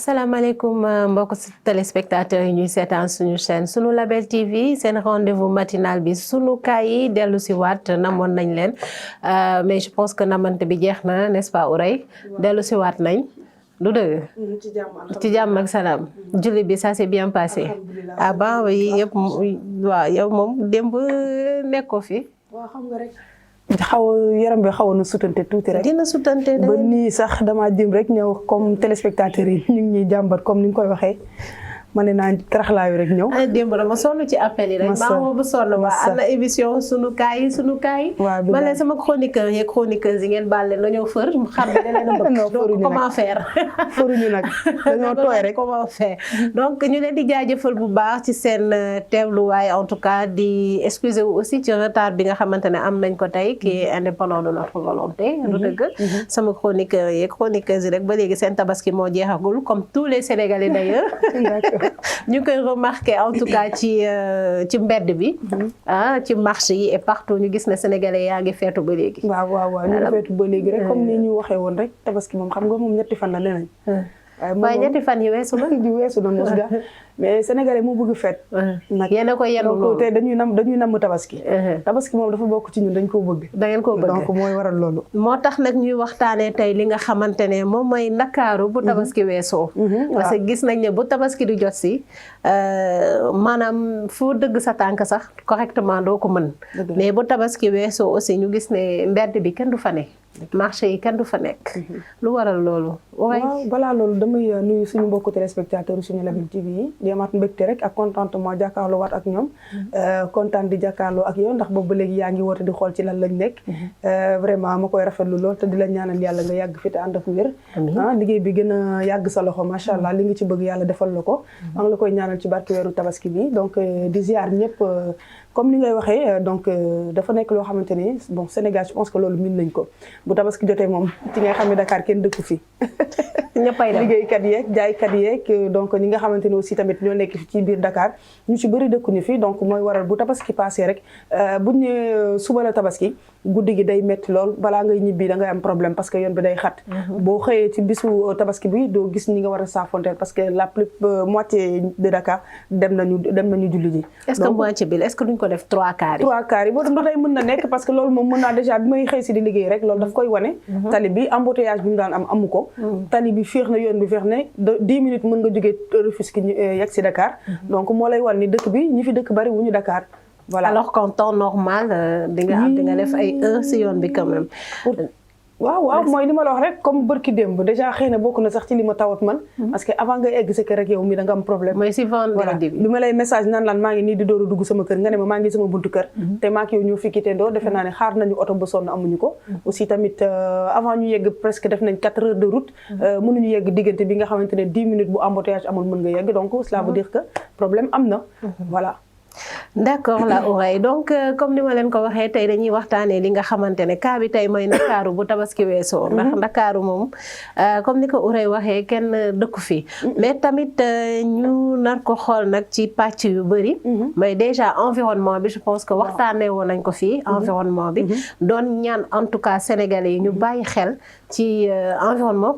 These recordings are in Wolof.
asalaamaaleykum mbokk téléspectateurs yi ñuy seetaan suñu chaîne sunu Label TV seen rendez-vous matinal bi sunu kaay yi dellu si waat namoon nañ leen mais je pense que namante bi jeex na n'est-ce pas Ourey dellu si waat nañ du dëgg ci jàmm ak salaam julli bi ça s'est bien passé ah ba oui yëpp waaw yow moom démb nekkoo fi waaw xam nga rek yaram bi xawoon na sutante tuuti rek dina sutante ba nii sax damaa jëm rek ñëw comme téléspectateurs yi ñu ngi ñuy jàmbat comme ni nga koy waxee ma ne naa taraxlaayu rek ñëw. démb dama sonn ci appel yi rek. maa ngi sonn waa am na émission sunu kaay. waaw bi ma sama chroniqueur yeeg chroniqueuse yi ngeen baal leen dañoo fër xam ne da leen a bëgg. donc comment faire. fëruñu nag dañoo tooy rek comment faire. donc ñu leen di jaajëfal bu baax ci seen teewluwaay en tout cas di excuser wu aussi ci retard bi nga xamante ne am nañ ko tey qui est indépendant de notre volonté. du dëgg sama chroniqueur yeeg chroniqueuse yi rek ba léegi seen tabaski moo jeexagul comme tous les Sénégalais d'ailleurs. ñu koy remarqué en tout cas ci mbedd bi ci marché yi et partout ñu gis ne sénégalais yaa ngi feetu ba léegi waaw ñu ngi feetu ba léegi rek comme ni ñu waxee woon rek tabaski moom xam nga moom ñetti fan la leneen waaye ñetti fan yi weesu na mos ga mais sénégalais moo bëgg feet nag yéen a ko yenu loolu te dañuy namm tabaski tabaski moom dafa bokk ci ñun dañ koo bëgg da ngeen koo bëgg donc mooy waral loolu moo tax nag ñuy waxtaanee tey li nga xamante ne moom mooy Ndakaaru bu tabaski weesoo parce que gis nañ ne bu tabaski du jot si maanaam foo dëgg sa tànk sax correctement doo ko mën mais bu tabaski weesoo aussi ñu gis ne mbedd bi kenn du fa ne marché yi kenn du fa nekk lu waral loolu waaw balaa loolu damay nuyu suñu mbokku téléspectateurs suñu Label TV yi di amaat mbégte rek ak contentement jàkkaarloo waat ak ñoom kontaan di jàkkaarloo ak yow ndax boobu ba léegi yaa ngi woote di xool ci lan lañ nekk vraiment ma koy rafetlu lool te di la ñaanal yàlla nga yàgg fi te ànd ak wér liggéey bi gën a yàgg sa loxo macha allah li nga ci bëgg yàlla defal la ko maa ngi la koy ñaanal ci barke weeru tabaski bi donc di ziar ñëpp comme ni ngay waxee donc dafa nekk loo xamante ni bon Sénégal je pense que loolu min nañ ko bu tabaski jotee moom ci ngay xam ne Dakar kenn dëkku fi ñëppay dem liggéeykat yeeg jaaykat yeeg donc ñi nga xamante ni aussi tamit ñoo nekk ci biir Dakar ñu ci bëri dëkkuñu fi donc mooy waral bu tabaski passé rek buñ ne suba la tabaski guddi gi day metti lool balaa ngay ñibbi da ngay am problème parce que yoon bi day xat boo xëyee ci bisu tabaski bi doo gis ñi nga war a saafonteel parce que la plus moitié de Dakar dem nañu julli ji. est-ce que moitié bi est-ce que duñ ko def trois quarts yi boo ba tey mën na nekk parce que loolu moom mën naa déjà bi may xëy si di liggéey rek loolu daf koy wane tali bi embouteillage bi mu daan am amu ko tali bi féex na yoon bi féex ne 10 minutes mën nga jógee Rufisque yegg si Dakar donc moo lay wan ni dëkk bi ñi fi dëkk bari wuñu Dakar voilà alors qu'en temps normal di nga def ay heures si yoon bi quand même waaw mooy li ma la wax rek comme bërki démb déjà xëy na bokk na sax ci li ma tawat man parce que avant nga egg sa kër rek yow mi da nga am problème mooy si vendredi bi bi ma lay message naan laan maa ngi nii di dooru dugg sama kër nga ne ma maa ngi sama buntu kër te maa ngi yow ñoo fi quitté ndoo defe naa ne xaar nañu oto ba sonn amuñu ko aussi tamit avant ñu yegg presque def nañ 4 heures de route mënuñu yegg diggante bi nga xamante ne 10 minutes bu embouteillage amul mën nga yegg donc cela veut dire que problème am na voilà d'accord la Ourey donc comme ni ma leen ko waxee tey dañuy waxtaanee li nga xamante ne cas bi tey mooy Ndakaaru bu tabaski weesoo ndax Ndakaaru moom comme ni ko Ourey waxee kenn dëkku fi mais tamit ñu nar ko xool nag ci pàcc yu bëri mais déjà environnement bi je pense que waxtaanee woon nañ ko fii environnement bi doon ñaan en tout cas sénégalais yi ñu bàyyi xel ci environnement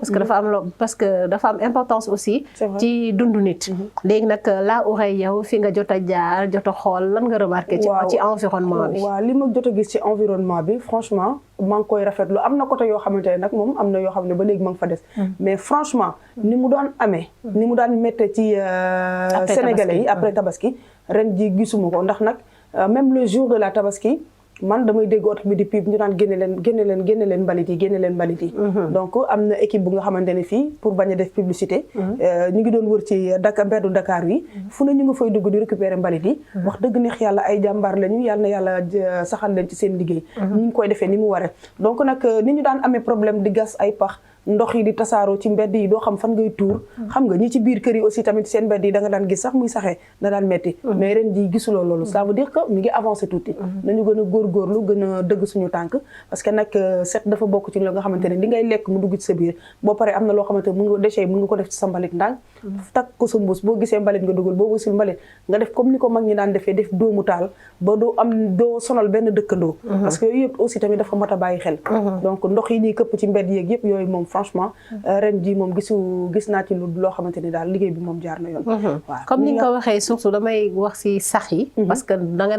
parce que dafa am importance aussi ci dundu nit léegi nag la Ourey yow fi nga jot a jaar xool lan nga remarqué ci environnement bi waaw li ma jot a gis ci environnement bi franchement maa ngi koy rafetlu am na côté yoo xamante ne nag moom am na yoo xam ne ba léegi ma ngi fa des mais franchement ni mu doon amee ni mu daan métte ci sénégalais yi après tabaski ren ji gisuma ko ndax nag même le jour de la tabaski man damay dégg oto bi di pipe ñu naan génne leen mbalit yi donc am na équipe bu nga xamante ne fii pour bañ a def publicité ñu ngi doon wër ci mbeddu Dakar yi fu ne ñu nga fay dugg di récupérer mbalit yi wax dëgg neex yàlla ay jàmbaar lañu yàlla na yàlla saxal leen ci seen liggéey ñu ngi koy defee ni mu waree donc nag ni ñu daan amee problème di gas ay pax ndox yi di tasaaroo ci mbedd yi doo xam fan ngay tuur xam nga ñi ci biir kër yi aussi tamit seen mbedd yi da nga daan gis sax muy saxee da daan metti mais ren ji gisuloo loolu ça veut dire que mi ngi avancé tuuti nañu gën a góorgóorlu gën a dëgg suñu tànk parce que nag set dafa bokk ci loo nga xamante ne li ngay lekk mu dugg ci sa biir boo paree am na loo xamante ne mën nga déchet mën nga ko def ci sa mbalit ndànk takk ko sa mbuus boo gisee mbalit nga dugal boo gisul mbalit nga def comme ni ko mag ñi daan defee def doomu taal ba doo sonal benn dëkkandoo parce que yooyu yëpp aussi tamit dafa mat a bàyyi xel donc ndox yi ñuy këpp ci mbedd yeeg yëpp yooyu moom franchement ren ji moom gis naa ci loo xamante ni daal liggéey bi moom jaar na yoon. waaw comme ni nga ko waxee surtout damay wax ci sax yi. parce que da nga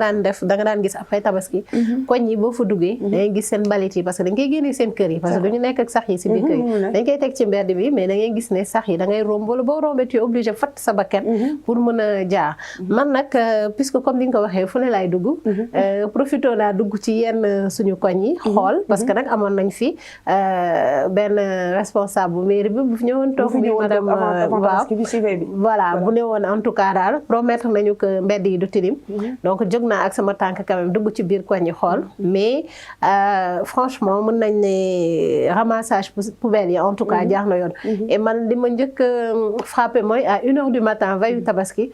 daan gis après tabaski. koñ yi boo fa duggee. da ngay gis seen mbalit yi parce que dañ koy génnee seen kër yi parce que duñu nekk ak sax yi ci biir kër yi. dañ koy teg ci mbedd bi mais da ngay gis ne sax yi da ngay romb wala boo rombee tu es obligé fatt sa bakkan pour mën a jaar. man nag puisque comme ni nga ko waxee fu ne laay dugg. profité naa dugg ci yenn suñu koñ yi xool parce que nag amoon nañ fi benn responsable bu mairie bi bu fi ñëwoon toog bi madame waaw voilà bu ne woon en tout cas daal promettre nañu que mbedd yi du tilim donc jóg naa ak sama tànk quand même dugg ci biir koñ yi xool mais franchement mën nañ ne ramassage poubelle yi en tout cas jaar na yoon et man li ma njëkk frappé mooy à 1h du matin veille tabaski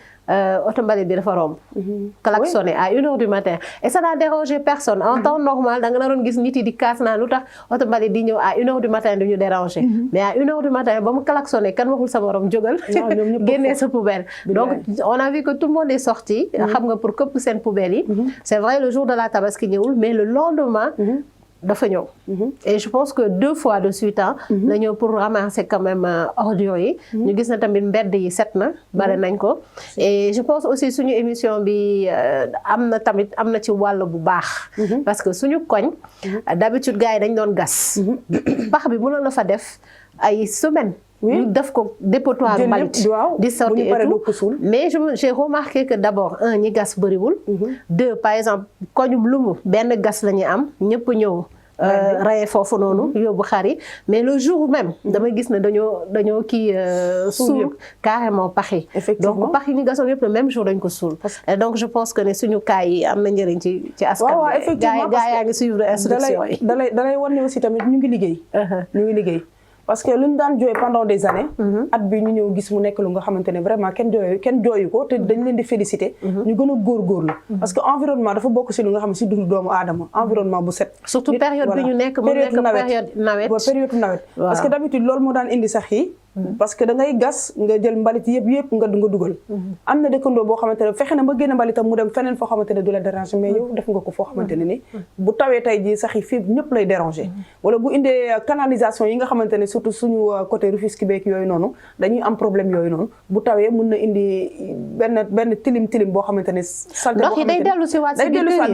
oto mbalit bi dafa romb klaxonné à 1h du matin et ça n'a dérangé personne en temps normal da nga naroon gis nit yi di kaas naa lu tax oto mbalit di ñëw à 1h du matin du ñu déranger mais à 1h du matin ba mu klaxonné kan waxul sa morom jógal génnee sa poubelle donc on a vu que tout le monde est sorti xam nga pour këpp seen poubelle yi c'est vrai le jour de la tabaski ñëwul mais le lendemain dafa ñëw et je pense que 2 fois de suite la ñëw pour ramasser quand même ordures yi ñu gis na tamit mbedd yi set na bari nañ ko et je pense aussi suñu émission bi am na ci wàll bu baax parce que suñu koñ d'habitude gars yi dañ doon gas pax bi mënoon na fa def ay semaine ñu def ko dépotoir mbalit di sorti et tout mais j'ai remarqué que d'abord ñi gas bëriwul 2 par exemple koñum lumu benn gas la ñuy am ñëpp ñëw raye foofu noonu yóbbu xar yi mais le jour même dama gis ne dañoo kii suul carrément pax yi donc pax yi ñu gasoon yëpp le même jour dañ ko suul et donc je pense que ne suñu cas yi am na njëriñ ci askan bi gaa yaa ngi suivre instruction yi dalay wan ne aussi tamit ñu ngi liggéey parce que lu ñu daan jooy pendant des années at bi ñu ñëw gis mu nekk lu nga xamante ne vraiment kenn jooyu ko te dañ leen di féliciter ñu gën a góorgóorlu parce que environnement dafa bokk si lu nga xam ne si dundu doomu aadama environnement bu set surtout période bi ñu nekk mu nekk période nawet parce que d'habitude loolu moo daan indi sax yi parce que da ngay gas nga jël mbalit yëpp nga dugal am na dëkkandoo boo xamante ne fexe na ba génn mbalitam mu dem feneen foo xamante ne du la déranger mais yow def nga ko foo xamante ne ni bu tawee tey ji sax yi fii ñëpp lay déranger wala bu indee canalisation yi nga xamante ne surtout suñu côté Rufisque beek yooyu noonu dañuy am problème yooyu noonu bu tawee mën na indi benn tilim boo xamante ne salte ndox yi day dellu si waat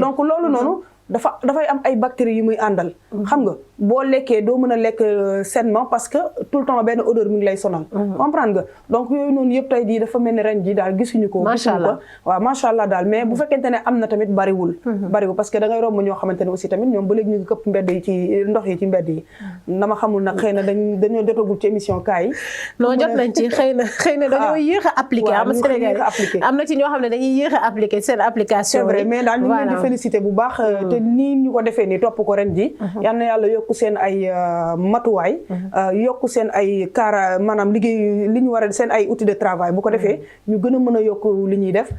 donc loolu noonu dafay am ay bactéries yu muy àndal xam nga boo lekkee doo mën a lekk sainement parce que tout le temps benn odeur mi ngi lay sonal comprendre nga donc yooyu noonu yëpp tey jii dafa mel ni ren ji daal gisuñu ko waaw macha allah daal mais bu fekkente ne am na tamit bariwul parce que da ngay romb ñoo xamante ne aussi tamit ñoom ba léegi ñu ngi këpp mbedd yi ci ndox yi ci mbedd yi dama xamul nag xëy na dañoo jotagul ci émission kaa yi non jot nañ ci xëy na dañoo yéex a appliqué am na ci ñoo xam ne dañuy yéex a appliqué seen application c'est vrai mais daal ñu ngi leen di félicité bu baax nii ñu ko defee nii topp ko ren ji yal na yàlla yokku seen ay matuwaay yokku seen ay maanaam liggéey li ñu war a seen ay outils de travail bu ko defee ñu gën a mën a yokk li ñuy def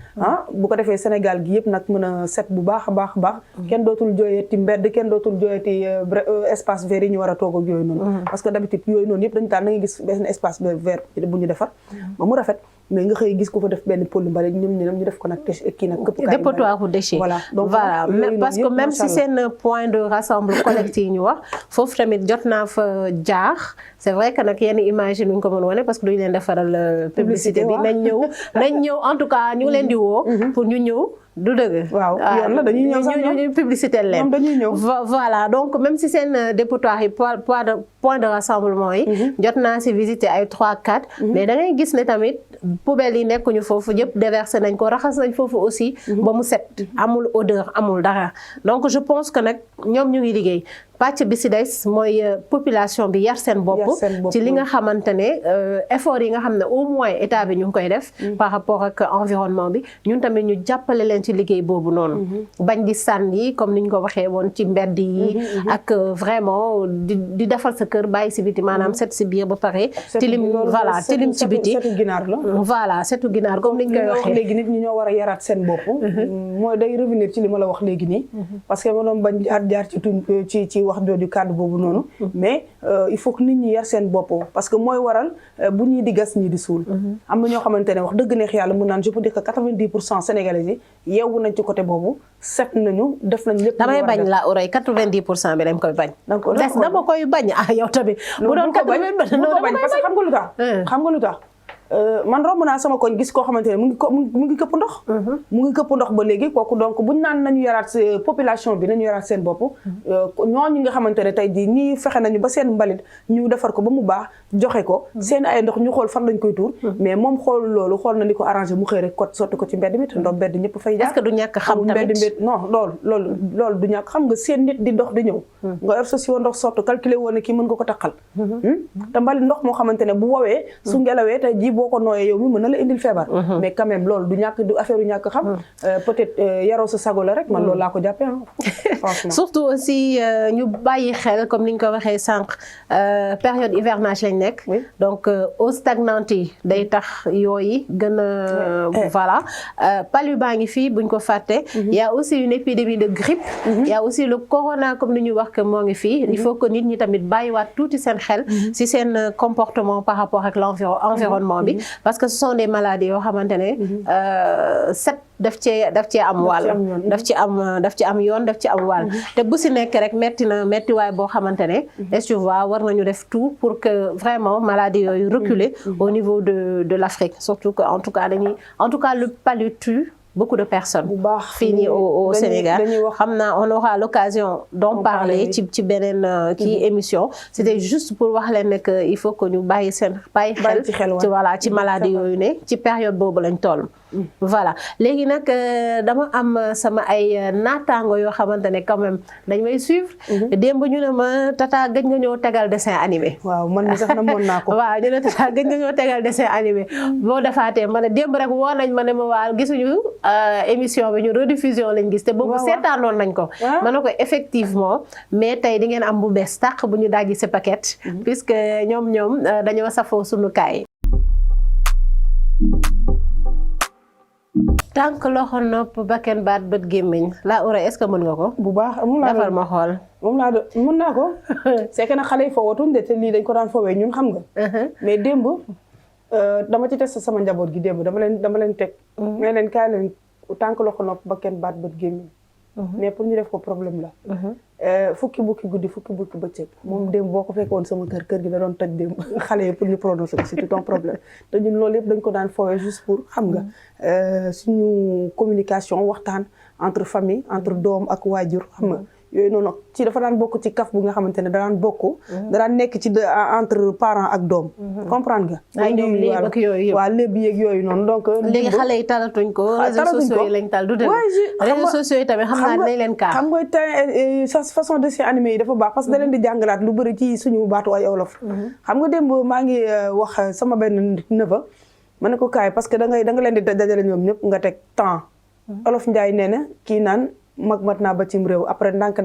bu ko defee Sénégal gi yëpp nag mën a set bu baax a baax kenn dootul jooyati mbedd kenn dootul jooyati espace vert yi ñu war a toog ak yooyu noonu parce que d'habitude yooyu noonu yëpp dañu taal na nga gis benn espace vert bu ñu defar ba mu rafet mais nga xëy gis ko fa def benn pôle mbali ñu def ko nag kii nag këpp dépotoir bu déchet voilà parce que même si seen point de rassemblement collectif yi ñu wax foofu tamit jot naa fa jaar c'est vrai que nag yenn image yi nuñ ko mën wane parce que duñu leen defaral publicité bi nañ ñëw en tout cas ñu ngi leen di woo pour ñu ñëw du dëgg waaw yoon la dañuy ñëw sax ñu publicité leen dañuy ñëw voilà donc même si seen dépotoir yi point de rassemblement yi jot naa si visiter ay 3-4 mais da ngay gis ne tamit poubelle yi nekkuñu foofu yëpp déversé nañ ko raxas nañ foofu aussi ba mu set amul odeur amul dara donc je pense que nag ñoom ñu ngi liggéey pàcc bi si des mooy population bi yar seen bopp ci li nga xamante ne effort yi nga xam ne au moins état bi ñu ngi koy def par rapport ak environnement bi ñun tamit ñu jàppale leen ci liggéey boobu noonu bañ di sànni comme ni ñu ko waxee woon ci mbedd yi ak vraiment di defal sa kër bàyyi si biti maanaam set si biir ba pare tilim voilà tilim ci biti voilà setu ginaar comme ni ñu koy waxee léegi nit ñi ñoo war a yaraat seen bopp mooy day revenir ci li ma la wax léegi nii parce que ma doon bañ jaar ci wax jooju kàddu boobu noonu mais il faut que nit ñi yar seen bopp parce que mooy waral bu ñii di gas ñii di suul am na ñoo xamante ne wax dëgg neex yàlla mun naan je peux dire que 90% sénégalais yi yeewu nañ ci côté boobu set nañu def nañ lépp damay bañ la Ourey 90% bi dañ koy bañ des dama koy bañ yow tamit bu doon 80 parce que xam nga lu tax xam nga lu tax man romb naa sama koñ gis koo xamante ne mu ngi këpp ndox mu ngi këpp ndox ba léegi kooku donc buñ naan nañu yaraat population bi nañu yaraat seen bopp ñooñu nga xamante ne tey jii ñii fexe nañu ba seen mbalit ñu defar ko ba mu baax joxe ko seen ay ndox ñu xool fan lañ koy tuur mais moom xool loolu xool na ni ko arrangé mu xëy rek ko sotti ko ci mbedd mi te ndox mbedd ñëpp fay jaar. est-ce que du ñàkk xam tamit mbedd non loolu du ñàkk xam nga seen nit di dox di ñëw nga yor sa siwo ndox sotti calculer woon ne kii mën nga ko taqal te mbalit ndox moo xamante ne bu wowee su ngelawee tey jii boo ko nooyee yow mi mën na la indil feebar mais quand même loolu du ñàkk du affaire yu ñàkk xam peut-être yaroo sa sago la rek man loolu laa ko jàppee franchement surtout aussi ñu bàyyi xel comme ni ñu ko waxee sànq période hivernage lañ nekk donc eau stagnante yi day tax yooyu gën a voilà palu baa ngi fii buñ ko fàtte y a aussi une épidémie de grippe y a aussi le corona comme ni ñu wax que moo ngi fii il faut que nit ñi tamit bàyyiwaat tuuti seen xel si seen comportement par rapport ak l'environnement bi parce que ce sont des maladies yoo xamante ne set daf cee am wàll daf ci am yoon daf ci am wàll te bu si nekk rek mettiwaay boo xamante ne tu vois war nañu def tout pour que vraiment maladie yooyu reculer au niveau de l'Afrique surtout que en tout cas le palu tue beaucoup de personnes fii nii au Sénégal xam naa on aura l'occasion d'en parler ci beneen kii émission c'était juste pour wax leen ne que il faut que ñu bàyyi xel ci voilà ci maladie yooyu ne ci période boobu lañ toll voilà léegi nag dama am sama ay naataango yoo xamante ne quand même dañ may suivre démb ñu ne ma tata gëj nga ñëw tegal dessin animé waaw man mi sax na moon naa ko waaw ñu ne tata gëj nga ñëw tegal dessin animé boo defaatee ma ne démb rek woo nañ ma ne ma waa gisuñu émission bi ñu rediffusion lañ gis te boobu seetaanoon nañ ko ma ne ko effectivement mais tey di ngeen am bu bees tàq bu ñu dajji si paquet puisque ñoom dañoo safoo sunu kaay tànk loxo nopp bakken baat bët gémmiñ la Ourey est-ce que mën nga ko bu baax defal ma xool mën naa ko c'est que nag xale yi fowatuñ de te lii dañ ko daan fowee ñun xam nga mais démb dama ci test sama njaboot gi démb dama leen teg mais leen kaay leen tànk loxo nopp bakken baat bët gémmiñ mais pour ñu def ko problème la fukki bukki guddi fukki bukki bëccëg moom démb boo ko fekkoon sama kër gi da doon toj démb xale yi pour ñu prononcer ko c'est tout un problème te ñun loolu yëpp dañ ko daan foowee juste pour xam nga suñu communication waxtaan entre famille entre doom ak waajur xam nga yooyu noonu ci dafa daan bokk ci kaf bu nga xamante ne da daan nekk ci entre parents ak doom comprendre nga ñoom léegi ak yooyu waaw léegi yeeg yooyu noonu donc léegi xale yi talatuñ ko réseaux sociaux yi lañ tal du dëgg réseaux sociaux yi tamit xam naa dinañ leen kaa xam nga tey façon dessin animé yi dafa baax parce que da leen di jàngalaat lu bëri ci suñu baatu ay olof xam nga démb maa ngi wax sama benn neveu ma ne ko kaay parce que da nga leen di dajale ñoom ñëpp nga teg temps olof Njaay nee na kii naan mag mat naa ba cim réew après ndànk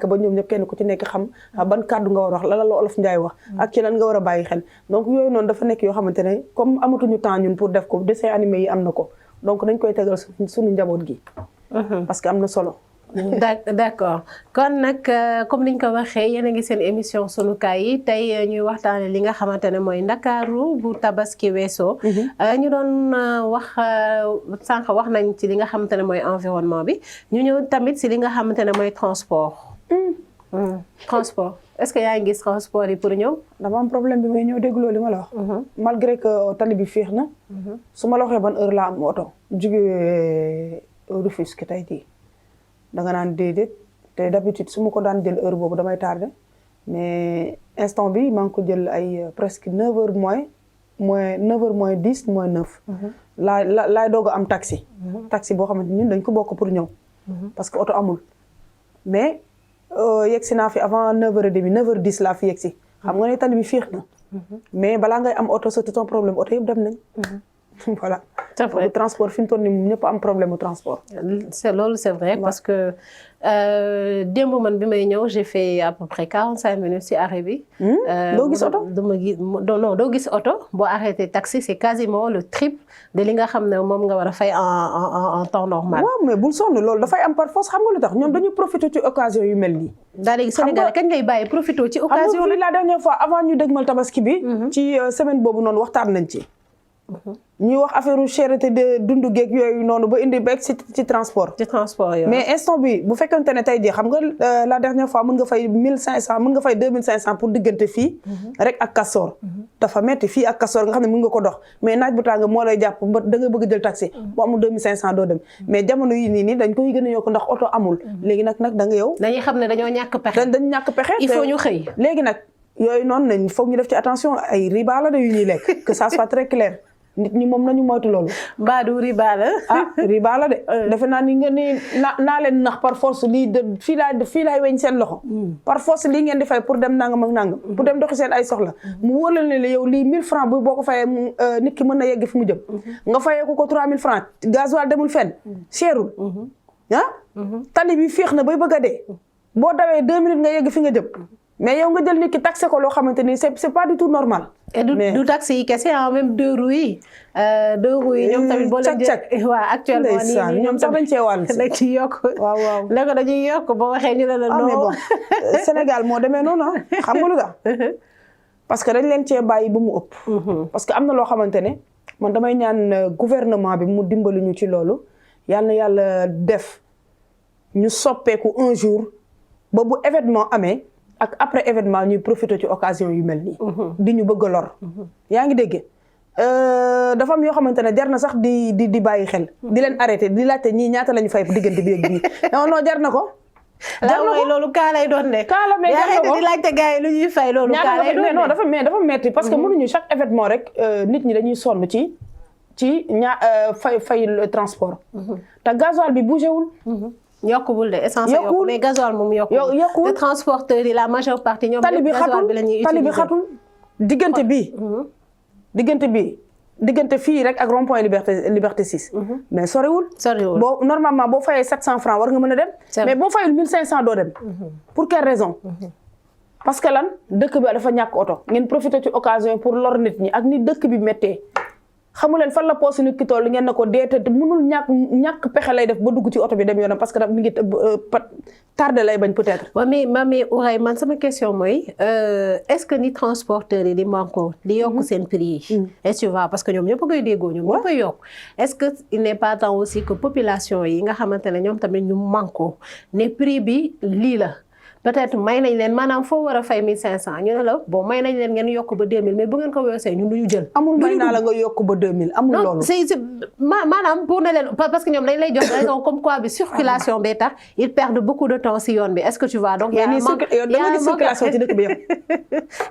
ba ñoom ñëpp kenn ku ci nekk xam ban kàddu nga war a wax la olof Njaay wax ak ci lan nga war a bàyyi xel donc yooyu noonu dafa nekk yoo xamante ne comme amatuñu temps ñun pour def ko dessin animé yi am na ko donc dañ koy tegal suñu njaboot gi parce que am na solo d'accord kon nag comme niñ ko waxee yéen a ngi seen émission sunu kaay yi tey ñuy waxtaane li nga xamante ne mooy Ndakaaru bu tabaski weesoo ñu doon wax sànq wax nañ ci li nga xamante ne mooy environnement bi ñu ñëw tamit si li nga xamante ne mooy transport transport est-ce que yaa ngi gis transport yi pour ñëw dama am problème bi may ñëw dégloo li ma la wax malgré que tali bi féex na su ma la waxee ban heure la am oto jóge Rufisque tey jii da nga naan déedéet te d'habitude su ma ko daan jël heure boobu damay tardé mais instant bi maa ngi ko jël ay presque 9h moins 10 moins 9 laay doog a am taxi boo xamante ñun dañ ko bokk pour ñëw parce que oto amul mais yegsi naa fi avant 9h30 9h10 laa fi yegsi xam nga ne tali bi féex na mais balaa ngay am oto c'est tout un problème oto yëpp dem nañ voilà. C'est vrai. Donc transport fi mu toll nii ñëpp am problème mu transport. Loolu c'est vrai parce que démb man bi may ñëw j'ai fait à peu près 45 minutes ci arrêt bi. doo gis oto non doo gis oto boo arrêté taxi c'est quasiment le triple de li nga xam ne moom nga war a fay en temps normal. waaw mais bul sonn loolu dafay am par force xam nga lu tax ñoom dañuy profité ci occasion yu mel nii. daal léegi Sénégal kañ ngay bàyyi profité ci occasion. xam nga la dernière fois avant ñu dëgmal tabaski bi. ci semaine boobu noonu waxtaan nañ ci. ñuy wax affaire cherté de dundu geeg yooyu noonu ba indi beeg ci transport. ci transport yooyu. mais instant bi bu fekkente ne tey jii xam nga la dernière fois mën nga fay 1500 mën nga fay 2500 pour diggante fii. rek ak Castor. dafa metti fii ak Castor nga xam ne mën nga ko dox mais naaj bu tàng moo lay jàpp ba da nga bëgg jël taxi. bu amul 2500 doo dem mais jamono yi nii dañ koy gën a yokk ndax oto amul. léegi nag da nga yow. dañuy xam ne dañoo ñàkk pexe. dañ ñàkk pexe. il faut ñu xëy. léegi nag yooyu noonu nañ foog ñu def ci attention ay riba la de yu ñuy lekk que ça soit très clair. nit ñi moom nañu moytu loolu. Mbadu riba la. riba la de. defe naa ni nga ni naa leen nax par force lii de fii laay weñ seen loxo. par force lii ngeen di fay pour dem nangam ak nangam. pour dem doxi seen ay soxla. mu wóor leen ne yow lii 1000 francs boo ko fayee nit ki mën na yegg fi mu jëm. nga fayee ko 3000 francs gasoil demul fenn. cherul. tali bi féex na bay bëgg a dee. boo dawee 2 minutes nga yegg fi nga jëm. mais yow nga jël nit ki taxé ko loo xamante ni c'est pas du tout normal. et du taxi yi kese même 2 roues yi. 2 roues yi ñoom tamit boo leen jël waaw actuellement nii ñoom sax dañ cee wàll si. dañ ciy yokk. waaw ne ko dañuy yokk boo waxee ñu ne la non. mais bon Sénégal moo demee noonu xam nga lu tax parce que dañ leen cee bàyyi ba mu ëpp. parce que am na loo xamante ne man damay ñaan gouvernement bi mu dimbali ñu ci loolu yal na yàlla def ñu soppeeku un jour ba bu événement amee. ak après événement ñuy profité ci occasion yu mel nii. di ñu bëgg a lor. yaa ngi dégg dafa am yoo xamante ne jar na sax di bàyyi xel. di leen arrêté di laajte ñii ñaata lañu fay diggante bi ak bii non jar na ko. jar na ko loolu kaa lay doon de. kaa la mais jar na ko di laajte gars yi lu ñuy fay loolu. kaa lay doon de non dafa metti parce que mënuñu chaque événement rek nit ñi dañuy sonn ci fay transport. te gasoil bi bougé wul. yokkul de essence yokku mais gasoil moom yokkul. te transporteurs yi la majeure partie ñoom gasoil bi la ñuy utiliser. tali bi xatul diggante fii rek ak rond point liberté 6. mais soriwul. Normalement boo fayee 700 francs war nga mën a dem. mais boo fayul 1500 doo dem. pour quelle raison. parce que lan dëkk bi dafa ñàkk oto ngeen profité ci occasion pour lor nit ñi ak ni dëkk bi méttee. xamu leen fan la poos nit ki toll ngeen ne ko dee te mënul ñàkk pexe lay def ba dugg ci oto bi dem yoonam parce que mi ngi tardé lay bañ peut-être. waaw mais Houraye man sama question mooy est-ce que ni transporteurs yi di manko di yokk seen prix yi. est-ce que tu vois parce que ñoom ñëpp a koy déggoo ñoom ñëpp a yokk. est-ce que il n'est pas temps aussi que population yi nga xamante ne ñoom tamit ñu manko ne prix bi lii la. peut-être may nañ leen maanaam foo war a fay 1500 ñu ne la bon may nañ leen ngeen yokk ba 2000 mais bu ngeen ko weesee ñun duñu jël. amul may naa la nga yokk ba 2000 amul loolu. non c'est maanaam pour ne leen parce que ñoom dañ lay jox raison comme quoi bi circulation bee tax ils perdent beaucoup de temps si yoon bi est-ce que tu vois donc. y a un circulation ci dëkk bi yëpp.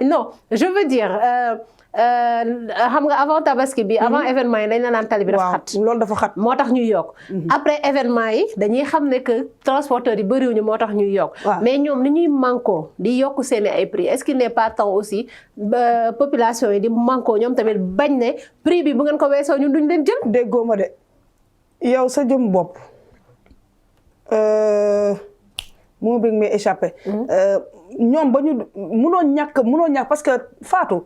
non je veux dire. xam nga avant tabaski bi avant événement yi dañ la naan tali bi dafa xat. loolu dafa xat moo tax ñuy yokk. après événement yi dañuy xam ne que transporteurs yi bëriwuñu moo tax ñuy yokk. mais ñoom ni ñuy manko di yokk seen ay prix est-ce qu'il n'est pas temps aussi population yi di manko ñoom tamit bañ ne prix bi bu ngeen ko weesoo ñun duñ leen jël. déggoo ma de yow sa jëm bopp moo bëgg may échappé. ñoom ba ñu mënoo ñàkk parce que Fatou.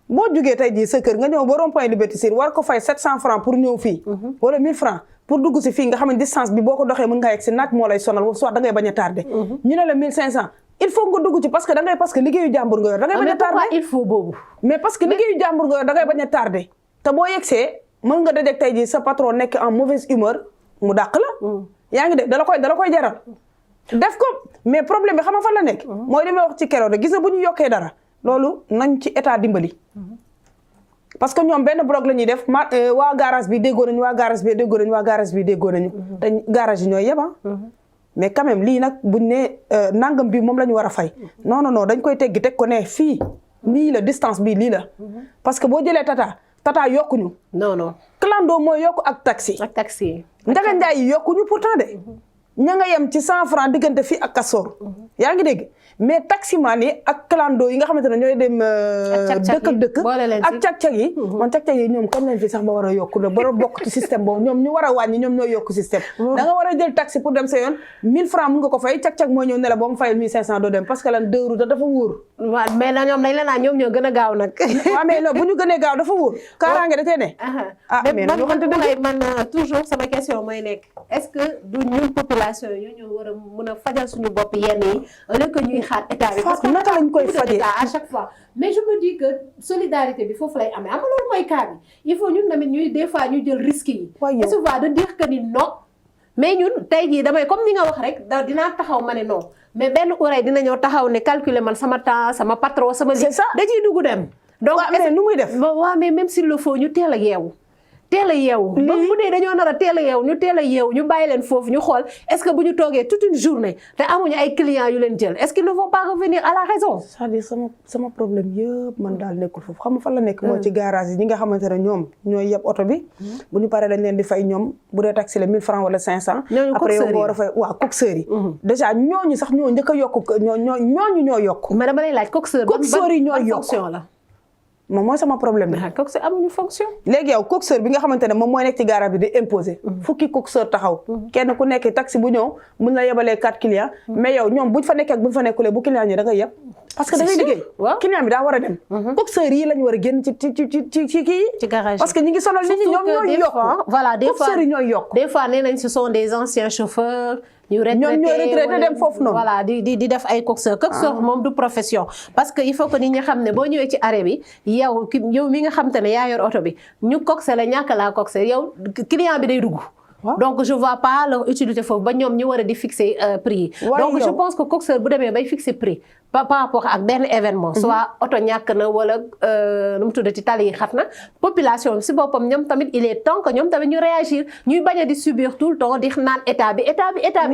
boo jugee tey jii sa kër nga ñëw ba rond-point Liberté 6 war ko fay 700 francs pour ñëw fii. wala 1000 francs pour dugg si fii nga xam ne distance bi boo ko doxee mën ngaa yegg si naaj moo lay sonal soit da ngay bañ a tardé. ñu ne la 1500 il faut nga dugg ci parce que liggéeyu jàmbur nga yor da ngay bañ a tardé. mais pourquoi il faut boobu. mais parce que liggéeyu jàmbur nga yor da ngay bañ a tardé te boo yegsee mën nga dajeeg tey jii sa patron nekk en mauvaise humeur mu dàq la. yaa ngi dégg dala koy jaral. def ko mais problème bi xam nga fan la nekk. mooy li may wax ci keroog rek gis nga bu ñu yokkee dara loolu nañ ci état dimbali. parce que ñoom benn bloc la ñuy def waa garage bi déggoo nañu waa garage bi déggoo nañu waa garage bi déggoo nañu. te garage yi ñooy yeba. mais quand même lii nag buñ ne nangam bi moom la ñu war a fay. non dañ koy teggi teg ko ne fii lii la distance bi lii la. parce que boo jëlee tata yokkuñu. non. clando mooy yokku ak taxi. ak taxi. Ndiaga Ndiaye yi yokkuñu pourtant de. ña nga yem ci 100 francs diggante fii ak Castor yaa ngi dégg mais taximan yi ak clando yi nga xamante ne ñooy dem dëkk ak dëkk ak cag-cag yi man cag-cag yi ñoom kan lañ fi sax ba war a yokku la ba bokk ci système boobu ñoom ñu war a wàññi ñoom ñooy yokku système da nga war a jël taxi pour dem sa yoon 1000 francs mun nga ko fay cag-cag mooy ñëw ne la boo mu fayal 1500 doo dem parce que lan 2 roues dafa wóor waaw mais na ñoom dañ la naan ñoom ñoo gën a gaaw nag waaw mais non bu ñu gënee gaaw dafa wóor kaaraange da cee ne mais man toujours sama question mooy nekk est-ce que du ñun population yi ñoo war a mën a fajal suñu bopp yenn yi au lieu que ñuy xaar état bi parce que naka lañ koy fajee à chaque fois mais je me dis que solidarité bi foofu lay amee am loolu mooy cas bi il faut ñun tamit ñuy des fois ñu jël risque yi et souvent de dire que ni non mais ñun tey jii damay comme ni nga wax rek dinaa taxaw ma ne non mais benn oreille dina ñëw taxaw ne calculer man sama temps sama patron sama li da ciy dugg dem donc nu muy def waaw mais même s'il le faut ñu teel a yeewu teel a yeewu ba bu dee dañoo nar a teel a yeewu ñu teel a yeewu ñu bàyyi leen foofu ñu xool est-ce que bu ñu toogee toute une journée te amuñu ay clients yu leen jël est-ce qu'ils ne vont pas revenir à la raison c'est-à-dire sama problème yëpp man daal nekkul foofu xam nga fan la nekk mooy ci garage yi ñi nga xamante ne ñoom ñooy yeb oto bi bu ñu paree dañ leen di fay ñoom bu dee taxi la 1000 francs wala 500 après yow nga war a fay waaw coxeur yi déjà ñooñu sax ñoo njëkk a yokk ñooñu ñoo yokk mais dama lay laaj coxeur yi ñoo yokk fonction la moom mooy sama problème bi coxeur amuñu fonction léegi yow coxeur bi nga xamante ne moom mooy nekk ci garage bi di imposer fukki coxeur taxaw kenn ku nekk taxi bu ñëw mun la yebalee 4 clients mais yow ñoom buñ fa nekkee ak buñ fa nekkulee bu client ñi da ngay yeb parce que da ngay liggéey client bi daa war a dem coxeur yi lañu war a génn ci kii ci garage parce que ñi ngi sonal nit ñi ñoom ñooy yokk voilà des fois coxeur yi ñooy yokk des fois nee nañ ce sont des anciens chauffeurs ñoom ñooy retraité dem foofu noonu voilà di def ay coxeur moom du profession parce que il faut que nit ñi xam ne boo ñëwee ci arrêt bi yow mi nga xam te ne yaa yor oto bi ñu coxé la ñàkk laa coxé yow client bi day dugg donc je vois pas leur utilité foofu ba ñoom ñu war a di fixer prix yi donc je pense que coxeur bu demee bay fixer prix par rapport ak benn événement soit oto ñàkk na wala nu mu tuddati tali yi xat na population bi si boppam ñoom tamit il est temps que ñoom tamit ñu réagir ñuy bañ a di subir tout le temps di naan état bi il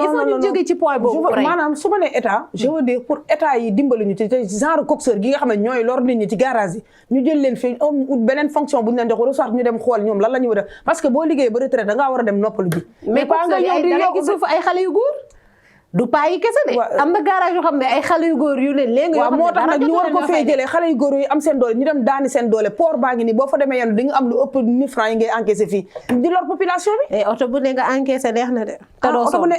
faut ñu jóge ci point boobu maanaam su ma nee état je veux dire pour état yi dimbali ñu ci genre coxeur gi nga xam ne ñooy lor nit ñi ci garage yi ñu jël leen fi beneen fonction bu ñu leen jox wala soit ñu dem xool ñoom lan la ñu war a def parce que boo liggéey ba retraite da ngaa war a dem noppalu ji mais pas nga ñëw di yokk suuf ay xale yu góor du paa yi kese de am na garage yoo xam ne ay xale yu góor yu leen léegi waaw moo tax nag ñu war ko fee jëlee xale yu góor yi am seen doole ñu dem daani seen doole port baa ngi nii boo fa demee yenn di nga am lu ëpp 1000 francs yi ngay encaissé fii di lor population bi oto bu ne nga encaissé neex na de te doo oto bu ne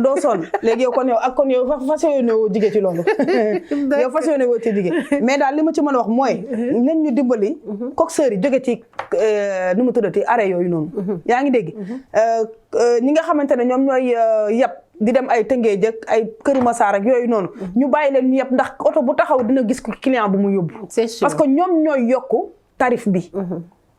doo sonn léegi yow kon yow fas yéene woo jigéen ci loolu yow fas yéene woo ci jigéen mais daal li ma ci mën a wax mooy nañ ñu dimbali coxeur yi jóge ci nu mu tuddati arrêt yooyu noonu yaa ngi dégg ñi nga xamante ne ñoom ñooy yab di dem ay Tëngéej ak ay Kër Massar ak yooyu noonu ñu bàyyi leen ñu yeb ndax oto bu taxaw dina gis ko client bu mu yóbbu parce que ñoom ñooy yokku tarif bi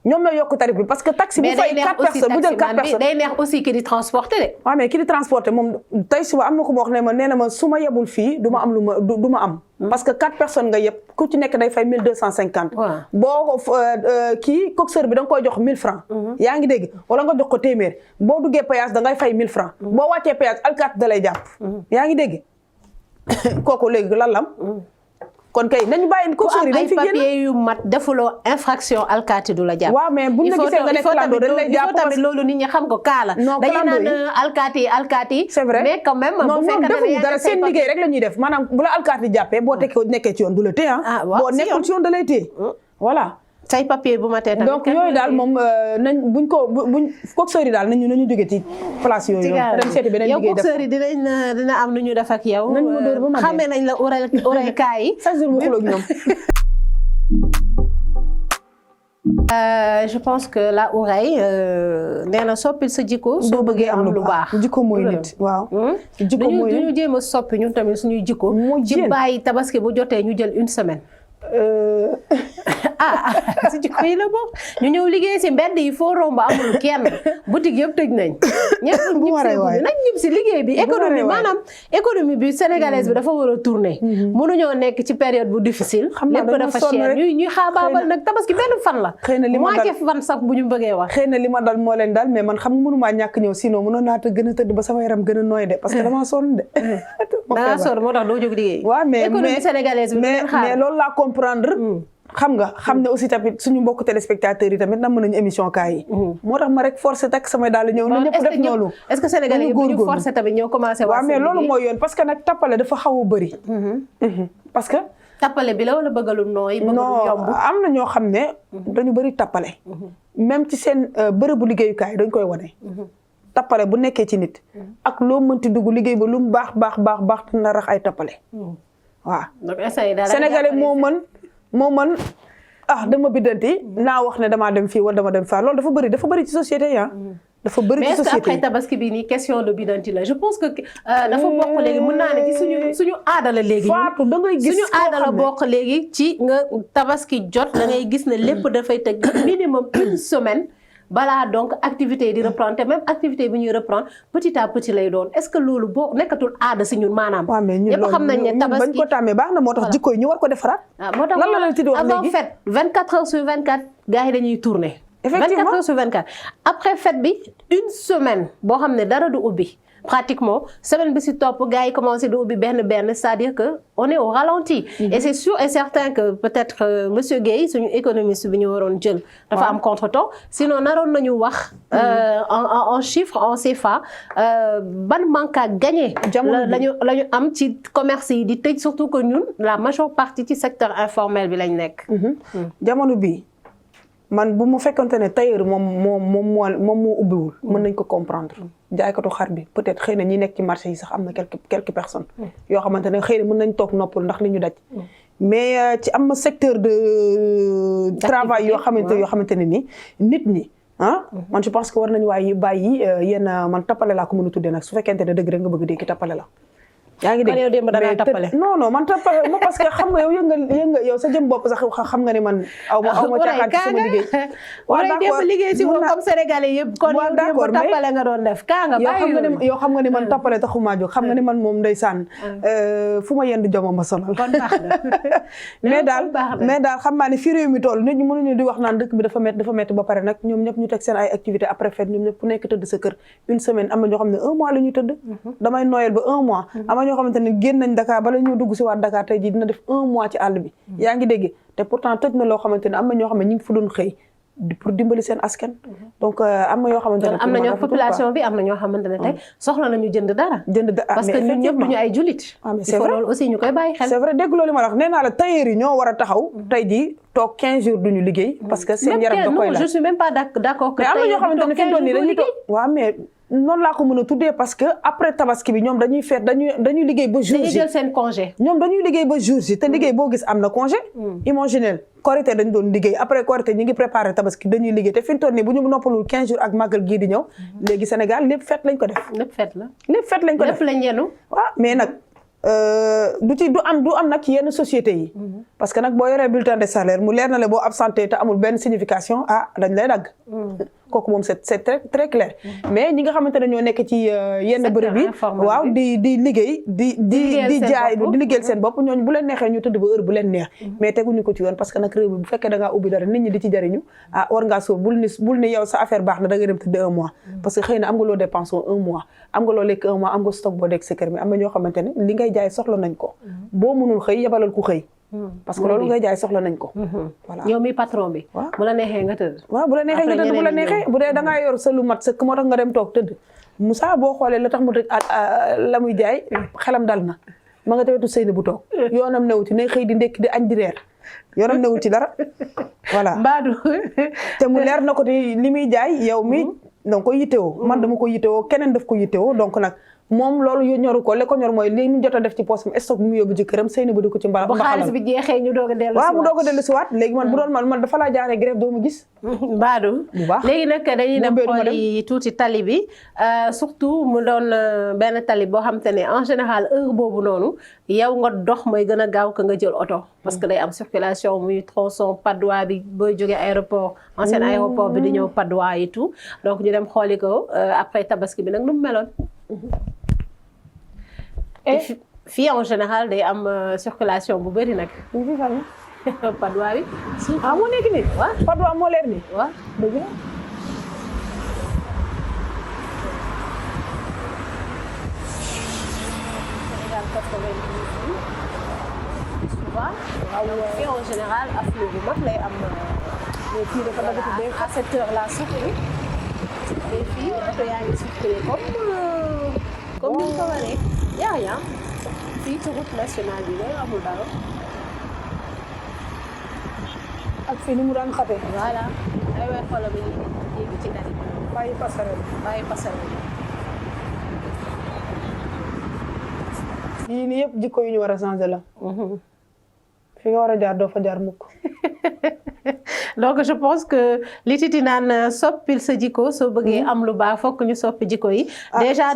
ñoom ñooy yokku tarif bi parce que taxi bu fay 4 personnes bu jël 4 personnes day neex aussi ki di transporter de waaw mais ki di transporter moom tey suba am na ko ma wax ne ma nee na ma su ma yebul fii du ma am du ma am parce que 4 personnes nga yeb ku ci nekk day fay 1250 boo kii coxeur bi da nga koy jox 1000 francs yaa ngi dégg wala nga jox ko téeméer boo duggee péage da ngay fay 1000 francs boo wàccee péage alkaati da lay jàpp yaa ngi dégg kooku léegi lan lam kon kay nañu bàyyi coxeur yi dañ fi génn ay papier yu mat defuloo infraction alkaati du la jàpp waaw mais buñ la gisee nga nekk clando dañ lay jàpp tamit loolu nit ñi xam ko kaala dañu naan alkaati c'est vrai mais quand même non ñoom defuñu dara seen liggéey rek la ñuy def maanaam bu la alkaati jàppee boo nekkee ci yoon du la téye boo nekkul ci yoon da lay téye voilà say papier bu ma tee tamit donc yooyu daal moom nañ buñ coxeur yi daal nañu jóge ci place yooyu dem seeti beneen liggéey def yow coxeur yi dina am nu ñu def ak yow xamee nañ la oreille kaay yi chaque jour mu xuloo ak ñoom je pense que la oreille nee na soppil sa jikko soo bëggee am lu baax jikko mooy nit waaw jikko mooy duñu jéem a soppi ñun tamit suñuy jikko ci bàyyi tabaski bu jotee ñu jël une semaine si jikko yi la bokk ñu ñëw liggéey si mbedd yi foo romb amul kenn boutique yëpp tëj nañ ñëpp si liggéey bi économie maanaam économie bi sénégalaise bi dafa war a tourner mënuñoo nekk ci période bu difficile lépp dafa cher ñuy xaabaabal nag tabaski benn fan la moitié fan sax bu ñu bëggee wax xëy na li ma dal moo leen dal mais man xam nga mënumaa ñàkk ñëw sinon mënoon naa gën a tëdd ba sama yaram gën a nooy de parce que damaa sonn de dangaa sonn moo tax doo jóg liggéey waaw mais économie sénégalaise bi mais loolu laa comprendre xam nga xam ne aussi tamit suñu mbokk téléspectateurs yi tamit nam mën nañu émission kaay yi moo tax ma rek forcé tak samay daal ñëw na ñëpp def noonu est-ce que Sénégalais yi ñu forcé tamit ñoo commencé waaw mais loolu mooy yoon parce que nag tappale dafa xaw a bëri parce que tappale bi la wala bëggalu nooy bëggalu yomb am na ñoo xam ne dañu bëri tappale même ci seen bërëbu liggéeyukaay dañ koy wane tappale bu nekkee ci nit ak loo mënti dugg liggéey ba lu mu baax na rax ay tappale waaw Sénégalais moo mën dama biddanti naa wax ne damaa dem fii wala dama dem faa loolu dafa bëri ci société yi dafa bëri ci société yi mais est-ce que après tabaski bi nii question de biddanti la je pense que dafa bokk léegi mën naa ne ci suñu aada la léegi Fatou da ngay gis suñu aada la bokk léegi ci nga tabaski jot da ngay gis ne lépp dafay teg minimum une semaine balaa donc activité yi di reprendre te même activité bi ñuy reprendre petit à petit lay doon est-ce que loolu boo nekkatul aada si ñun maanaam. waaw mais ñun ñëpp xam nañ ne tabaski bañ ko tàmmee baax na moo tax jikko yi ñu war ko defaraat. moo tax lan la leen tudd wax léegi avant fête 24 heures sur 24 gars yi dañuy tourner. effectivement 24 heures sur 24 après fête bi une semaine boo xam ne dara du ubbi. pratiquement semaine bi si topp gars yi commencé di ubbi benn c'est-à-dire que on est au ralenti. Et c'est sûr et certain que peut-être monsieur Guèye suñu économiste bi ñu waroon jël. dafa am contretemps sinon naroon nañu wax. en chiffre en CFA ban manque à gagner. la ñu am ci commerce yi di tëj surtout que ñun la majeure partie ci secteur informel bi lañ nekk. jamono bi man bu mu fekkante ne tailleur moom moo ubbiwul mën nañ ko comprendre jaaykatu xar bi peut-être xëy na ñi nekk ci marché yi sax am na quelques personnes yoo xamante ne xëy na mën nañ toog noppal ndax li ñu daj mais ci am secteur de travail yoo xamante ne ni nit ñi man je pense que war nañu waaye bàyyi yenn man tappale laa ko mën a tuddee nag su fekkente ne dëgg rek nga bëgg dégg tappale la yaa ngi dégg mais non man tappale ma parce que xam nga yow sa jëm bopp sax xam nga ni man aw ma caaxaan ci sama liggéey waaw d'accord liggéey si moom comme sénégalais yëpp kon yow démb tappale nga doon def kaa nga bàyyi yow xam nga ni man tappale taxumaa jóg xam nga ni man moom ndeysaan fu ma yendu joma ma sonal kon baax na mais daal xam naa ne fii réew mi toll nit ñi mënuñu di wax naan dëkk bi dafa métti ba pare nag ñoom ñëpp ñu teg seen ay activité après fête ñoom ñëpp ku nekk tëdd sa kër une semaine am na ñoo xam ne 1 mois la ñuy tëdd damay noyel ba 1 mois ñoo xamante ne génn nañ Dakar bala ñoo dugg si waat Dakar tey jii dina def 1 mois ci àll bi yaa ngi dégg te pourtant tëj na loo xamante ne am na ñoo xam ne ñu ngi fa doon xëy pour dimbali seen askan donc am na yoo xamante ne am na ñoo population bi am na ñoo xamante ne tey soxla nañu jënd dara parce que ñun ñëpp duñu ay jullit il faut loolu aussi ñu koy bàyyi xel c'est vrai dégg loolu ma wax nee naa la tailleur yi ñoo war a taxaw tey jii toog 15 jours duñu liggéey parce que seen yaram da koy la je suis même pas d'accord que mais am na ñoo xamante ne fi doon nii dañuy toog waaw mais noonu laa ko mën a tuddee parce que après tabaski bi ñoom dañuy feet dañuy liggéey ba jour dañuy jël seen congé ñoom dañuy liggéey ba jour si te liggéey boo gis am na congé imaginel Korité dañ doon liggéey après Korité ñu ngi préparé tabaski dañuy liggéey te fi ñu toll nii bu ñu noppalul 15 jours ak màggal gii di ñëw léegi Sénégal lépp fête lañ ko def lépp fête la lépp fête lañ ko def lépp lañ yenu waaw mais nag du am nag ci yenn sociétés yi parce que nag boo yoree bulletin de salaire mu leer na le boo absenté te amul benn signification dañ lay dagg kooku moom c'est très très clair mais ñi nga xamante ne ñoo nekk ci yenn bërëb yi waaw di liggéey di jaay di liggéeyal seen bopp ñooñu bu leen neexee ñu tëdd ba heure bu leen neex mais teguñu ko ci yoon parce que nag réew bi bu fekkee da ngaa ubbi dara nit ñi di ci jariñu war ngaa sóor bul ni yow sa affaire baax na da nga dem tëdd 1 mois parce que xëy na am nga loo dépense 1 mois am nga loo lekk 1 mois am nga stock boo dekk sa kër mais am na ñoo xamante ne li ngay jaay soxla nañ ko boo mënul xëy yebalal ku xëy parce que loolu ngay jaay soxla nañ ko voilà yow mi patron bi bu la neexee nga tëdd waaw bu la neexee nga tëdd bu la neexee bu dee da ngaa yor sa lu mat sëkk moo tax nga dem toog tëdd Moussa boo xoolee la tax mu tëj la muy jaay xelam dal na ma nga tewetu sëy na bu toog yoonam newu ci ne xëy di ndekki di añ di reer yoonam newul ci dara voilà mbaadu te mu leer na ko te li muy jaay yow mi danga ko yittewoo man dama ko yittewoo keneen daf ko yittewoo donc nag moom loolu ñoru ko li ko ñor mooy li mu jot a def ci poosam stock bi mu yóbbu ci këram sëy na bu di ko ci mbala bu xaalis bi jeexee ñu doog a dellu waaw mu doog a dellu si waat léegi man bu doon man dafa laa jaaree grève doo ma gis mbaadu bu baax léegi nag dañuy dem xooli tuuti tali bi surtout mu doon benn tali boo xam te ne en général heure boobu noonu yow nga dox mooy gën a gaaw que nga jël oto parce que day am circulation muy tronçon Patte d'Oie bi booy jógee aéroport ancien aéroport bi di ñëw Patte d'Oie et tout donc ñu dem xooli ko après tabaski bi nag nu mu meloon fii en général day am circulation bu bëri nag. Patte d'Oie bi. moo nekk nii. waaw Patte d'Oie moo leer nii. waaw dëgg la. vois. Fii en général afflux bu mag lay am. mais fii dafa dagatu day à cette heure-là surtout. mais fii oto yaa ngi circulé comme ni nga ko waree. y a rien fii ci route nationale bi loolu amul dara. ak fii ni mu daan xate. voilà ay way xoolal ba ñu yéegi ci tali bi. bàyyi passerelle. yii nii yëpp jikko yu ñu war a changer la. fi nga war a jaar doo fa jaar mukk. donc je pense que li Titi naan soppil sa jikko soo bëggee am lu baax fokk ñu soppi jikko yi. déjà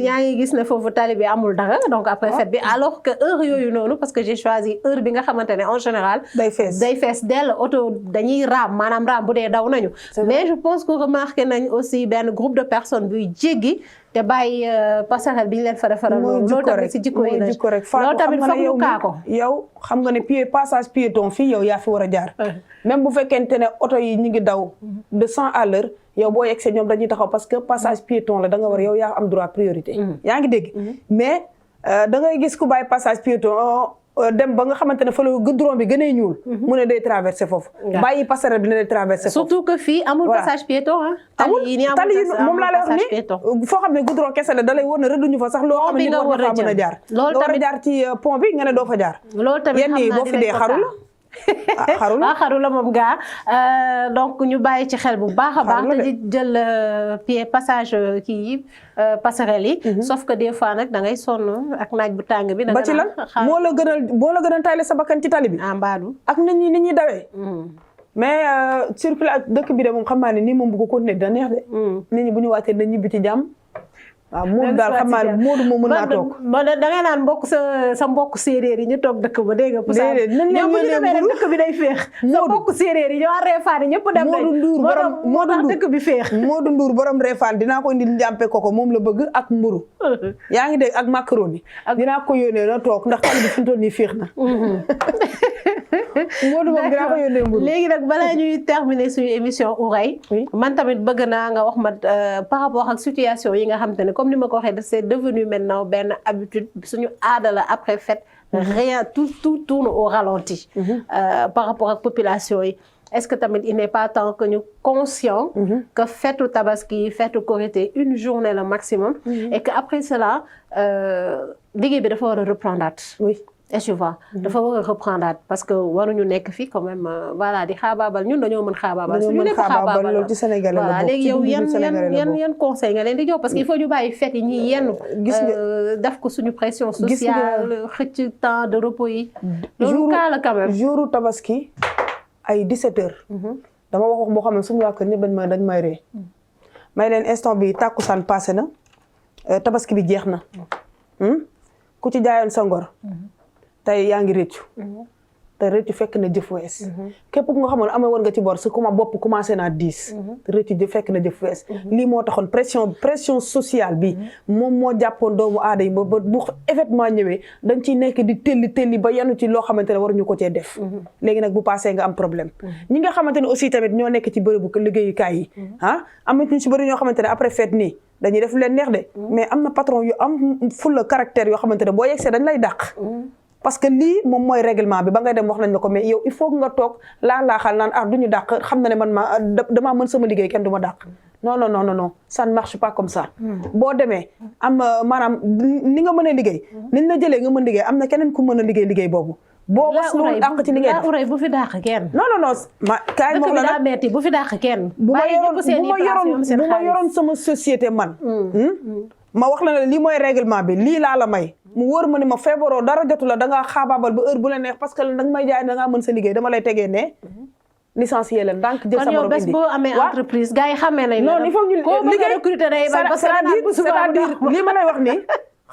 yaa ngi gis ne foofu tali bi amul dara donc après fête bi alors que heure yooyu noonu parce que j'ai choisi heure bi nga xamante ne en général. day fees dell oto dañuy raam maanaam raam bu dee daw nañu. mais je pense que remarqué nañ aussi benn groupe de personnes buy jéggi. te bàyyi passerelle bi ñu leen fa defaral loolu tamit si jikko yi la loolu tamit foog ñu kaa ko yow xam nga ne passage piéton fii yow yaa fi war a jaar même bu fekkente ne oto yi ñu ngi daw de 100 à l'heure yow boo yegsee ñoom dañuy taxaw parce que passage piéton la da nga war yow yaa am droit priorité yaa ngi dégg mais da ngay gis ku bàyyi passage piéton dem ba nga xamante ne fa la goudron bi gënee ñuul mu ne day traversé foofu bàyyi passerelle bi ne day traversé foofu surtout que fii amul passage piéton tali yi moom laa lay wax ni foo xam ne goudron kese la da lay wóor ne rëdduñu fa sax loo xam ne war na faa mën a jaar nga war a jaar ci pont bi nga ne doo fa jaar yenn yi boo fi dee xaru la xaru la moom gaa donc ñu bàyyi ci xel bu baax a baax te di jël passage kii yi passerelle yi sauf que des fois nag da ngay sonn ak naaj bu tàng bi ba ci lan moo la gënal tayle sa bakkan ci tali bi mbaadu ak nit ñi dawee mais circulation dëkk bi de moom xam naa ne nii moom bu ko continuer dina neex de nit ñi bu ñu wàccee dañ ñibbi ci jàmm waaw moom daal xam naa ne Moodu moom mën naa toog da ngay naan sa mbokk séeréer yi ñu toog dëkk ba dégg nga pusa ñoom bu ñu demee rek dëkk bi day féex sa mbokk séeréer yi ñoo reefaan ñëpp dem nañ moo tax dëkk bi féex Moodu Ndour borom reefaan dinaa ko indi njàmpe koko moom la bëgg ak mburu yaa ngi dégg ak macaroni dinaa ko yónnee na toog ndax tali bi fi mu toll nii féex na Moodu moom dinaa ko yónnee mburu léegi nag balaa ñuy terminer suñu émission Houraye man tamit bëgg naa nga wax ma par rapport ak situation yi nga xam te ne comme ni ma ko waxee c'est devenu maintenant benn habitude suñu aada la après fête rien tout tourne au ralenti par rapport ak population yi est-ce que tamit il n'est pas temps que ñu conscient que fêtu Tabaski fêtu Korité une journée le maximum et que après cela liggéey bi dafa war a reprendre est-ce que tu vois dafa war a reprendre parce que waruñu nekk fii quand même voilà di xaabaabal ñun dañoo mën xaabaabal suñu lépp xaabaabal loolu ci Sénégal voilà léegi yow yan conseil nga leen di jox parce que il faut ñu bàyyi fête yi ñuy yenn def ko suñu pression sociale xëcc temps de repos yi loolu kaa la quand même jouru Tabaski ay 17 heures dama wax boo xam ne suñu waa kër ñëpp dañ may ree may leen instant bi tàkkusaan passé na Tabaski bi jeex na ku ci jaayoon sa ngor tey yaa ngi rëccu te rëccu fekk na jëf wees képp ku nga xamoon amee woon nga ci bor su bopp commencé naa 10 rëccu jëf fekk na jëf wees lii moo taxoon pression sociale bi moom moo jàppoon doomu aada yi ba bu événement ñëwee dañ ciy nekk di telli ba yanu ci loo xamante ne waruñu ko cee def léegi nag bu passé nga am problème ñi nga xamante ne aussi tamit ñoo nekk ci bërëbu liggéeyukaay yi am na ñu ci bëri ñoo xamante ne après fête nii dañuy def leen neex de mais am na patron yu am fulla caractère yoo xamante ne boo yegsee dañ lay dàq parce que lii moom mooy règlement bi ba ngay dem wax nañ la ko mais yow il faut nga toog laaxal naan duñu dàq xam na ne man damaa mën sama liggéey kenn du ma dàq non ça ne marche pas comme ça boo demee am maanaam ni nga mën a liggéey niñ la jëlee nga mën liggéey am na keneen ku mën a liggéey boobu boo was loolu dàq ci liggéey Houraye bu fi dàq kenn non kaay moom la metti bu fi dàq kenn bu ma yoroon sama société man ma wax la ne lii mooy règlement bi lii laa la may mu wóor ma ni ma feebaroo dara jotu la da ngaa xaabaabal ba heure bu la neex parce que da nga may jaay da ngaa mën sa liggéey dama lay tegee ne licencié leen donc jël sa morom indi kon yow bés boo amee entreprise gars yi xamee nañ non il faut ñu liggéey recruter day bañ parce que c'est-à-dire lii ma lay wax nii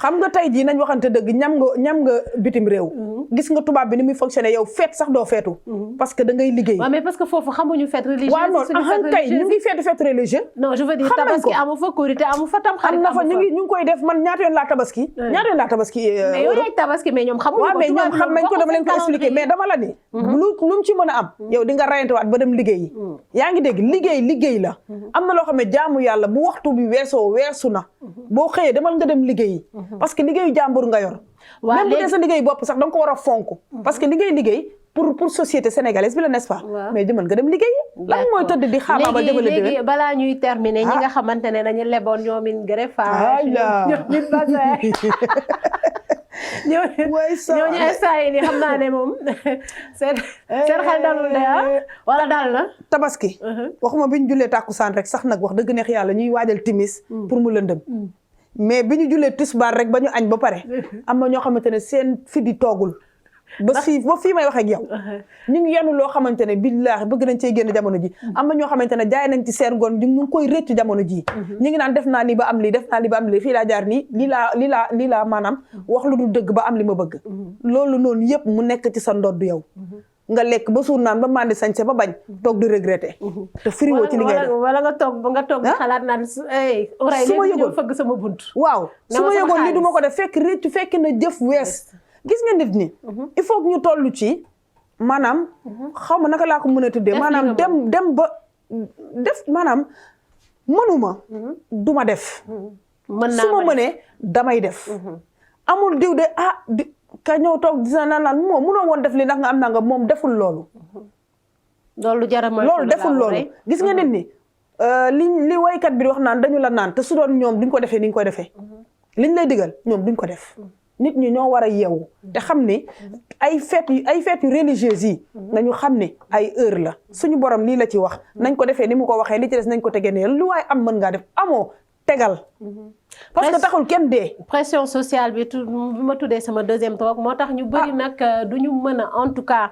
xam nga tey jii nañ waxante dëgg ñam nga bitim réew gis nga tubaab bi ni muy fonctionner yow feet sax doo feetu parce que da ngay liggéey waaw mais parce que foofu xamuñu fête religieuse waaw non tey ñu ngi fête religieuse non je veux dire Tabaski amu fa Korité amu fa tam xarit am na fa ñu ngi koy def man ñaata yoon laa Tabaski mais yow yaay Tabaski mais ñoom xamuñu waaw mais ñoom xam nañ ko dama leen ko expliquer mais dama la ni lu mu ci mën a am yow di nga rayantewaat ba dem liggéey yaa ngi dégg liggéey la am na loo xam ne jaamu yàlla bu waxtu bi weesu na boo xëyee demal nga dem liggéey parce que liggéeyu jàmbur nga yor même bu dee sa liggéey bopp sax da nga ko war a fonk parce que liggéey liggéey pour société sénégalaise bi la n'est-ce pas mais demal nga dem liggéey lan mooy tëdd di xaama ba déwale déwén léegi balaa ñuy terminer ñi nga xamante ne dañu leboon ñoomin greffage ñoomin bassin ñooñu instant yi nii xam naa ne moom seen xel dalul de wala dal na tabaski waxuma bi ñu jullee tàkkusaan rek sax nag wax dëgg neex yàlla ñuy waajal timis pour mu lëndëm mais bi ñu jullee tisbaar rek ba ñu añ ba pare am na ñoo xamante ne seen fi di toogul ba fii may wax ak yow ñu ngi yenu loo xamante ne billaahi bëgg nañ cee génn jamono ji am na ñoo xamante ne jaay nañ ci seen ngoon ñu ngi koy rëcc jamono ji ñu ngi naan def naa lii ba am lii def naa lii ba am lii fii laa jaar nii lii laa maanaam wax lu dul dëgg ba am li ma bëgg loolu noonu yëpp mu nekk ci sa ndodd yow nga lekk ba suur naan ba mandi sañse ba bañ toog di regretter te firiwoo ci li ngay def wala nga toog xalaat naan Houraye léegi ñëw fëgg sama bunt waaw su ma yëgoon li du ma ko def fekk réccu fekk na jëf wees gis nga nit ñi il faut que ñu toll ci maanaam xaw ma naka laa ko mën a tuddee maanaam dem ba def maanaam mënuma duma def su ma mënee damay def amul diw de ka ñëw toog dina naan moom mënoo woon def li ndax nga am naa nga moom deful loolu loolu deful loolu gis nga nit ñi li waykat bi di wax naan dañu la naan te su doon ñoom duñ ko defee ni ñu ko defee liñ lay digal ñoom duñ ko def nit ñi ñoo war a yeewu te xam ne ay fête yu religieuses yi nañu xam ne ay heure la suñu borom lii la ci wax nañ ko defee ni mu ko waxee li ci des nañ ko tegee ne lu waaye am mën ngaa def amoo tegal parce que taxul kenn dee pression sociale bi ma tuddee sama deuxième toog moo tax ñu bëri nag du ñu mën a en tout cas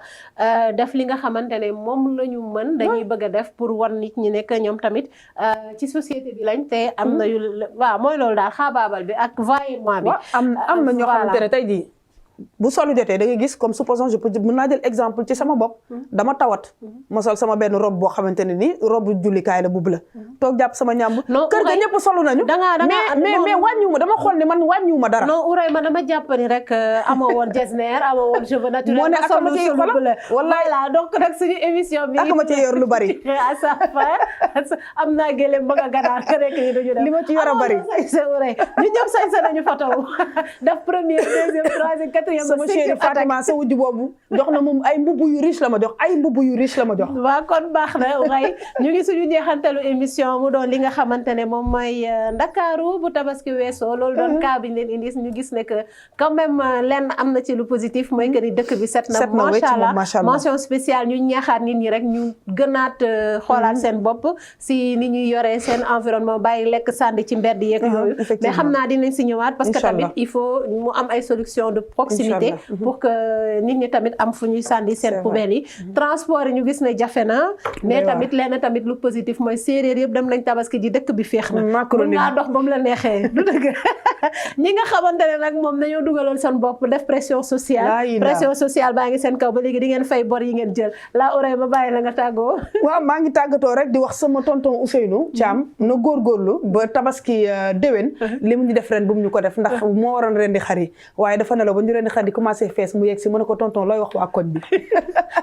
def li nga xamante ne moom la ñu mën dañuy bëgg a def pour wan nit ñi nekk ñoom tamit ci société bi lañ te am na yu waaw mooy loolu daal xaabaabal bi ak va-et-vient bi am na ñoo xamante ne tey jii bu solu jotee da ngay gis comme supposons je peux mën naa jël exemple ci sama bopp dama tawat ma sol sama benn robe boo xamante ne ni robe jullikaay la bu bleu toog jàpp sama ñàmb kër ga ñëpp solu nañu mais wàññiwuma dama xool ne man wàññiwuma dara non Houraye ma dama jàpp ni rek amoo woon jesner amoo woon cheveux naturel moo ne akama ci bleu voilà donc nag suñu émission bi akama ci yor lu bari à sa fin am naa gélém ba nga ganaar rek ni duñu def li ma ci yor a bari Houraye ñu ñëpp sañ nañu photo def première deuxième troisième sama chérie Fatima sa wujj boobu jox na moom ay mbubb yu riche la ma jox waaw kon baax na Houraye ñu ngi suñu jeexantalu émission mu doon li nga xamante ne moom mooy Ndakaaru bu tabaski weesoo loolu doon cas bi ñu leen indi ñu gis ne que quand même lenn am na ci lu positif mooy que ni dëkk bi set na macha allah mention spéciale ñu ñaaxaat nit ñi rek ñu gënaat xoolaat seen bopp si ni ñuy yoree seen environnement bàyyi lekk sànni ci mbedd yeeg yooyu mais xam naa dinañ si ñëwaat parce que tamit il faut mu am ay solution de proximité pour que nit ñi tamit am fu ñuy sànni seen poubelle yi transport yi ñu gis ne jafe na mais tamit lenn tamit lu positif mooy séeréer yëpp dem nañ tabaski ji dëkk bi féex na mën ngaa dox ba mu la neexee du dëgg ñi nga xamante ne nag moom dañoo dugaloon seen bopp def pression sociale baa ngi seen kaw ba léegi di ngeen fay bor yi ngeen jël la Houraye ma bàyyi la nga tàggoo waaw maa ngi tàggatoo rek di wax sama tonton Ousseynou Thiam na góorgóorlu ba tabaski déwén li mu ñu def ren bu mu ñu ko def ndax moo waroon ren di xar yi waaye dafa ne la ba ñu ren di xar di commencé fees mu yegg si mën a ko tonton looy wax waa koñ bi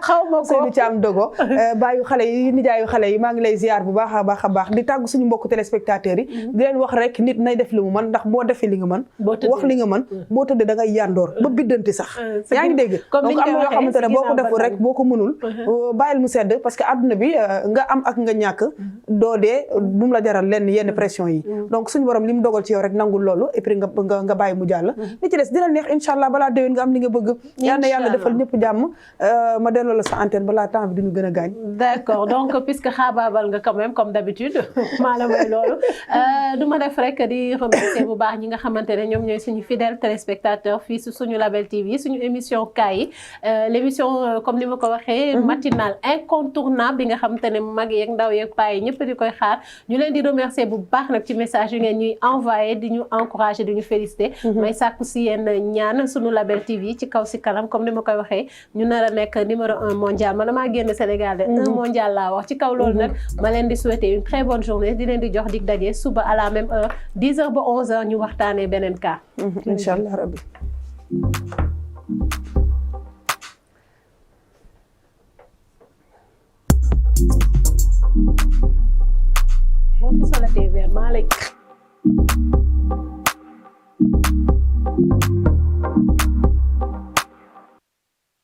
xaw ma ko Ousseynou Thiam dogo bàyyu xale yi nijaayu xale yi maa ngi lay ziar bu baax a baax a baax di tàggu suñu mbokku téléspectateurs yi di leen wax rek nit nay def li mu mën ndax boo defee li nga mën wax li nga mën boo tëddee da ngay yandoor ba biddanti sax yaa ngi dégg donc am na yoo xamante ne boo ko deful rek boo ko mënul bàyyil mu sedd parce que àdduna bi nga am ak nga ñàkk doo dee bu mu la jaral lenn yenn pression yi donc suñu borom li mu dogal ci yow rek nangul loolu et puis nga bàyyi mu jàll li ci des dina neex incha allah balaa déwén nga am li nga bëgg yal na yàlla defal ñëpp jàmm ma delloo la sa antenne balaa temps bi duñu gën a gaañ d'accord donc puisque xaabaabal nga quand même comme d'habitude maa la mooy loolu du ma def rek di remercier bu baax ñi nga xamante ne ñoom ñooy suñu fidèles téléspectateurs fii su suñu Label TV suñu émission kaay yi l'émission comme ni ma ko waxee matinale incontournable bi nga xamante ne mag yeeg ndaw yeeg paa yi ñëpp di koy xaar ñu leen di remercier bu baax nag ci message yu ngeen ñuy envoyé di ñu encourager di ñu féliciter may sàkku si yéen ñaan suñu Label TV ci kaw si kanam comme ni ma koy waxee ñu nar a nekk numéro 1 mondial man damaa génn Sénégal de 1 mondial laa wax ci kaw loolu nag ma leen di souhaiter une très bonne journée di leen di jox dig daje suba à la même heure 10h ba 11h ñu waxtaanee beneen cas. incha allah rabbi. boo fi solatee weer maa lay Thank you.